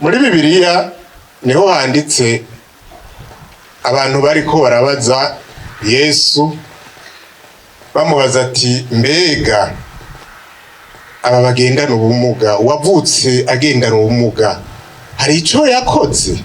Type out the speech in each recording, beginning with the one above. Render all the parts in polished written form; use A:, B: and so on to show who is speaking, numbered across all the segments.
A: Muri Bibiliya niho handitse abantu bariko barabaza Yesu, bamubaza ati: "Mbega aba bagendana ubumuga, uwavutse agendana ubumuga, hari ico yakoze?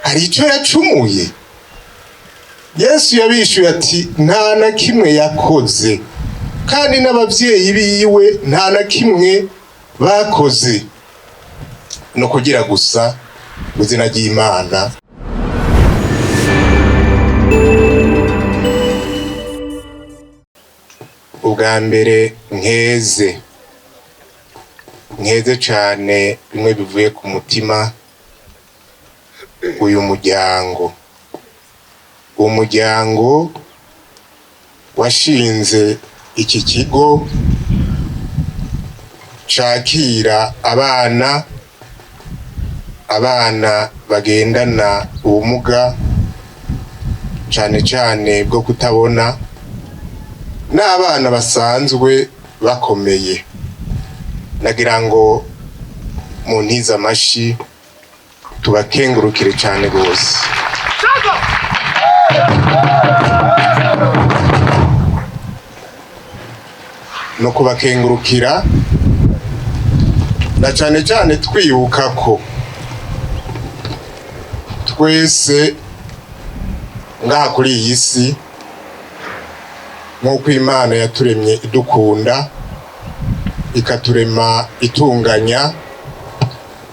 A: Hari ico yacumuye?" Yesu yabishuye ati: "Nta na kimwe yakoze, kandi n'abavyeyi biwe nta na kimwe bakoze, no kugira gusa mu izina ry'Imana." Ubwa mbere nkeze cane bimwe bivuye ku mutima uyu muryango, uwo muryango washinze iki kigo cakira abana bagendana ubumuga, cane cane bwo kutabona, n'abana basanzwe bakomeye. Nagira ngo muntize amashi, tubakengurukire cane gose. No kubakengurukira na cane cane twibuka ko twese ngaha kuri iyi si, nk'uko Imana yaturemye idukunda, ikaturema itunganya,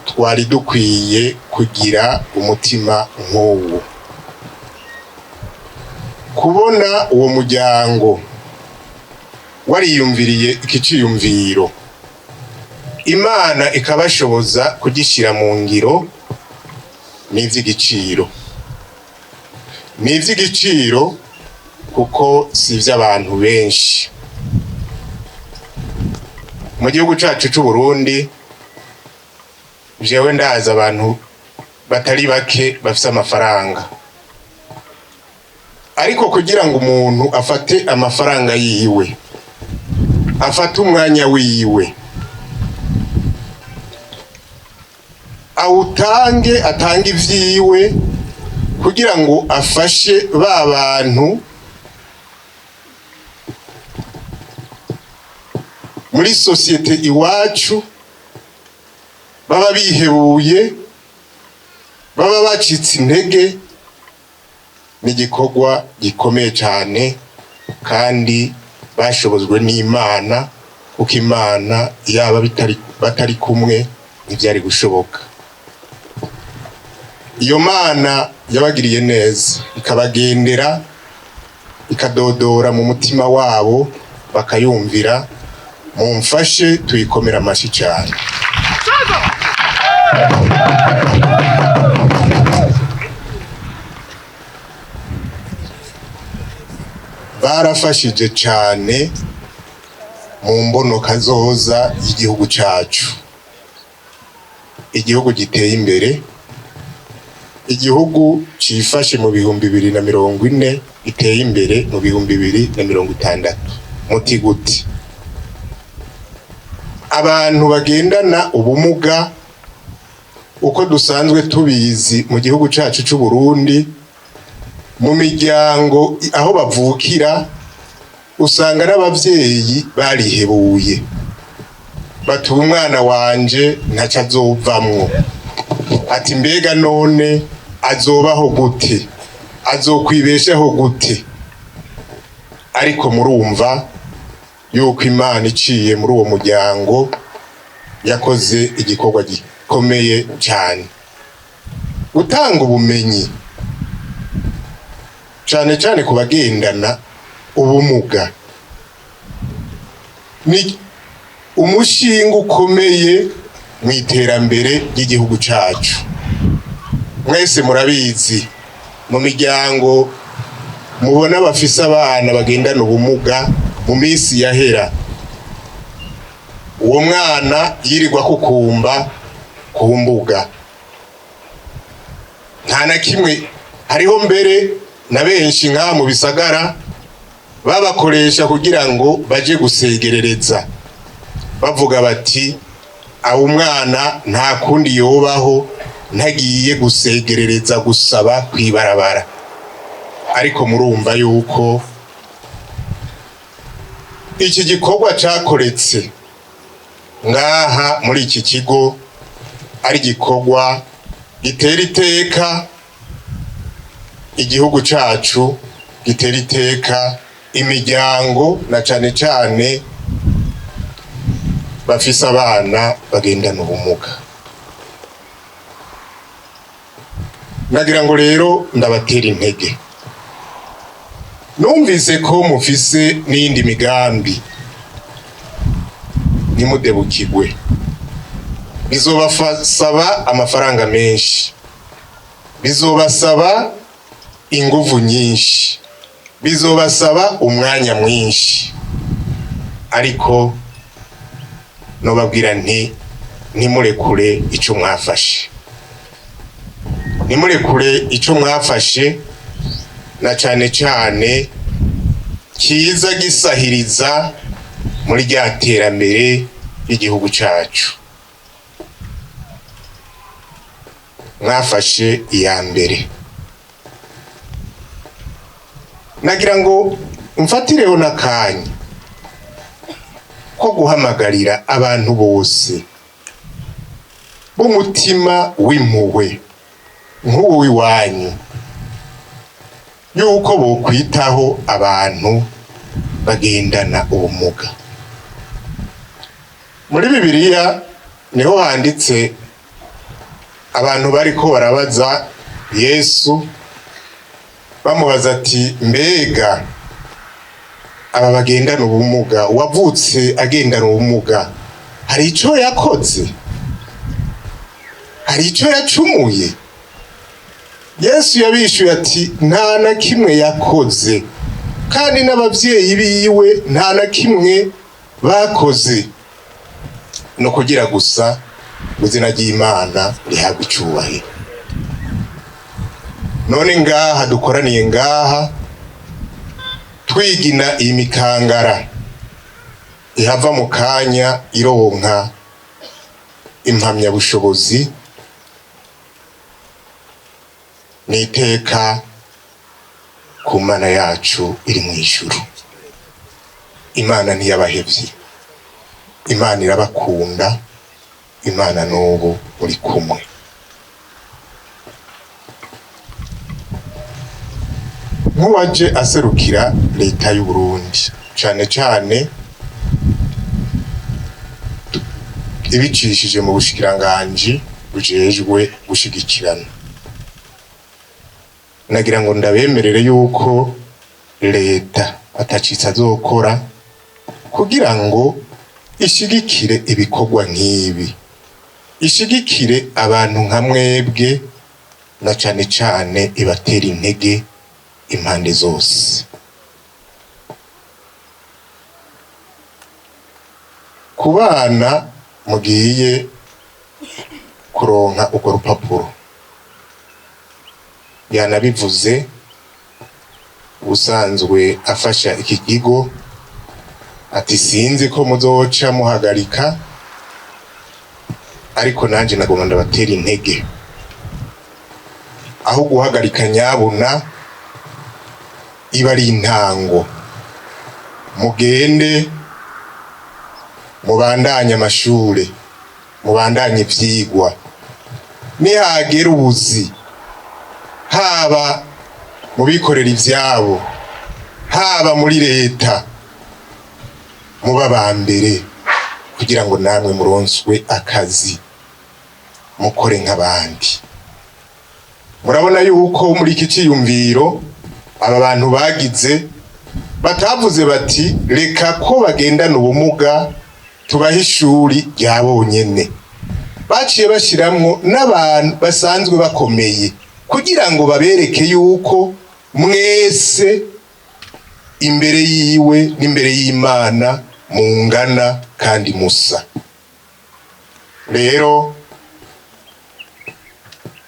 A: twari dukwiye kugira umutima nk'uwo. Kubona uwo muryango wariyumviriye iki ciyumviro, Imana ikabashoboza kugishyira mu ngiro, ni ivy'igiciro, ni ivy'igiciro, kuko si ivy'abantu benshi. Mu gihugu cacu c'u Burundi, jewe ndazi abantu batari bake bafise amafaranga, ariko kugira ngo umuntu afate amafaranga yiwe, afate umwanya wiwe, awutange, atange ivyiwe kugira ngo afashe ba bantu muri sosiyete iwacu baba bihebuye, baba bacitse intege, ni igikorwa gikomeye cyane, kandi bashobozwe n'Imana, kuko Imana yaba batari kumwe ntibyari gushoboka. Iyo Mana yabagiriye neza, ikabagendera, ikadodora mu mutima wabo, bakayumvira, mumfashe tuyikomera amashyi cyane. Barafashije cyane mu mbonoka zoza y'igihugu cyacu, igihugu giteye imbere, igihugu cifashe mu 2040, giteye imbere mu 2060. Muti gute? Abantu bagendana ubumuga, uko dusanzwe tubizi mu gihugu cacu c'u Burundi, mu miryango aho bavukira usanga n'abavyeyi barihebuye, bati: "Umwana wanje ntaco azovamwo." Ati: "Mbega none azobaho gute? Azokwibeshaho gute?" Ariko murumva yuko Imana iciye muri uwo muryango yakoze igikorwa gikomeye cyane, gutanga ubumenyi cyane cyane ku bagendana ubumuga ni umushinga ukomeye mu iterambere ry'igihugu cyacu. Mwese murabizi, mu miryango mubona bafise abana bagendana ubumuga, mu minsi yahera uwo mwana yirirwa kukumba ku mbuga, nta na kimwe. Hariho mbere na benshi nk'aha mu bisagara babakoresha kugira ngo baje gusegerereza, bavuga bati: Aho umwana nta kundi yobaho, ntagiye gusegerereza gusaba kwibarabara. Ariko murumva yuko iki gikorwa cakoretse ngaha muri iki kigo ari igikorwa gitera iteka igihugu cacu, gitera iteka imiryango, na cane cane bafise abana bagendana ubumuga. Nagira ngo rero ndabatera intege. Numvise ko mufise n'iyindi migambi, ntimudebukirwe. Bizobasaba amafaranga menshi, bizobasaba inguvu nyinshi, bizobasaba umwanya mwinshi, ariko nobabwira nti: ntimurekure ico mwafashe, ntimurekure ico mwafashe, na cane cane kiza gisahiriza muri rya terambere ry'igihugu cacu. Mwafashe iya mbere. Nagira ngo mfatireho n'akanya ko guhamagarira abantu bose b'umutima w'impuhwe nk'uwo w'iwanyu yuko bokwitaho abantu bagendana ubumuga. Muri Bibiliya niho handitse abantu bariko barabaza Yesu, bamubaza ati: "Mbega aba bagendana ubumuga, uwavutse agendana ubumuga hari ico yakoze? Hari ico yacumuye?" Yesu yabishuye ati: "Nta na kimwe yakoze, kandi n'abavyeyi biwe nta na kimwe bakoze, no kugira gusa ngo izina ry'Imana rihabwe icubahiro." None ngaha dukoraniye ngaha twigina iyi mikangara ihava mu kanya ironka impamyabushobozi, ni iteka ku Mana yacu iri mu ijuru. Imana ntiyabahevye, Imana irabakunda, Imana n'ubu muri kumwe. Nk'uwaje aserukira leta y'u Burundi, cane cane ibicishije mu bushikiranganji bujejwe gushigikirana, nagira ngo ndabemerere yuko leta atacitse azokora kugira ngo ishigikire ibikorwa nk'ibi, ishigikire abantu nka mwebwe, na cane cane ibatera intege impande zose. Ku bana mugiye kuronka urwo rupapuro, yanabivuze usanzwe afasha iki kigo ati: "Sinzi ko muzoca muhagarika, ariko nanje nagomba ndabatera intege aho guhagarika. Nyabuna iba ari intango, mugende mubandanye amashure, mubandanye ivyigwa. Nihagera ubuzi, haba mu bikorera ivyabo, haba muri leta, muba ba mbere kugira ngo namwe muronswe akazi, mukore nk'abandi." Murabona yuko muri iki ciyumviro aba bantu bagize, batavuze bati: "Reka ko bagendana ubumuga tubahe ishuri rya bonyene." Baciye bashiramwo n'abantu basanzwe bakomeye kugira ngo babereke yuko mwese imbere yiwe n'imbere y'Imana mungana kandi musa. Rero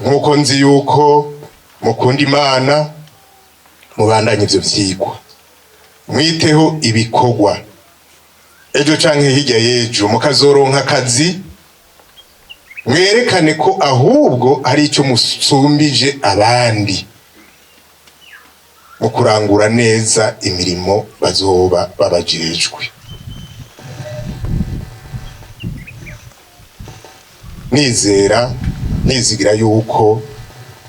A: nk'uko nzi yuko mukunda Imana, mubandanye ivyo vyigwa, mwiteho ibikorwa. Ejo canke hirya y'ejo mukazoronka akazi. Mwerekane ko ahubwo hari icyo musumbije abandi mu kurangura neza imirimo bazoba babajejwe. Nizera nizigira yuko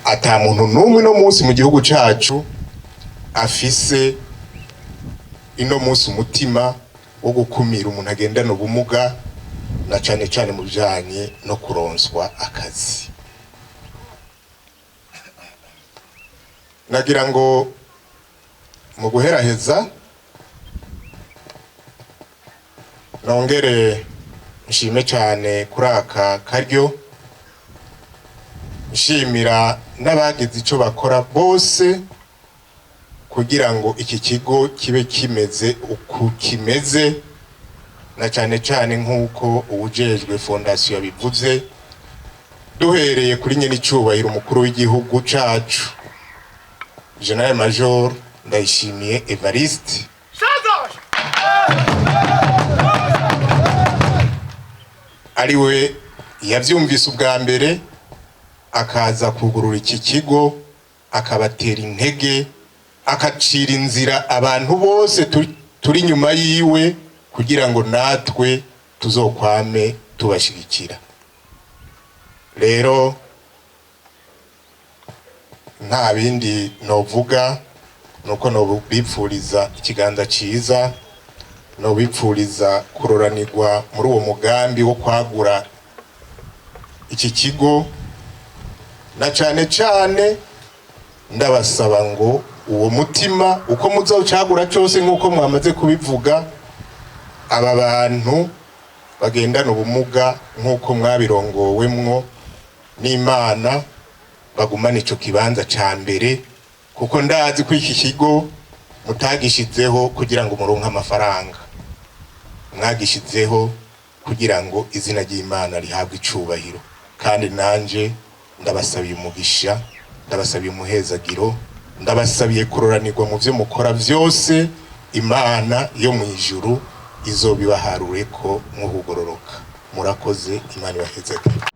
A: ata muntu n'umwe no munsi mu gihugu cacu afise ino munsi umutima wo gukumira umuntu agendana ubumuga, na cane cane mu bijanye no kuronswa akazi. Nagira ngo mu guheraheza nongere nshime cane kuri aka karyo, nshimira n'abagize ico bakora bose kugira ngo iki kigo kibe kimeze uku kimeze, na cane cane nk'uko uwujejwe fondasiyo yabivuze, duhereye kuri nyene icubahiro umukuru w'igihugu cacu General Major Ndayishimiye Evariste, ariwe yavyumvise ubwa mbere akaza kugurura iki kigo, akabatera intege, akacira inzira abantu bose turi nyuma yiwe kugira ngo natwe tuzokwame tubashigikira. Rero nta bindi novuga, nuko nobipfuriza ikiganza ciza, nobipfuriza kuroranirwa muri uwo mugambi wo kwagura iki kigo, na cane cane ndabasaba ngo uwo mutima uko muzocagura cose nk'uko mwamaze kubivuga, aba bantu bagendana ubumuga nk'uko mwabirongowemwo n'Imana bagumane ico kibanza ca mbere, kuko ndazi ko iki kigo mutagishizeho kugira ngo muronke amafaranga, mwagishizeho kugira ngo izina ry'Imana rihabwe icubahiro. Kandi nanje ndabasabiye umugisha, ndabasabiye umuhezagiro, ndabasabiye kuroranirwa mu vyo mukora vyose. Imana yo mu ijuru izobibaharureko nk'ukugororoka. Murakoze, Imana ibahezagire.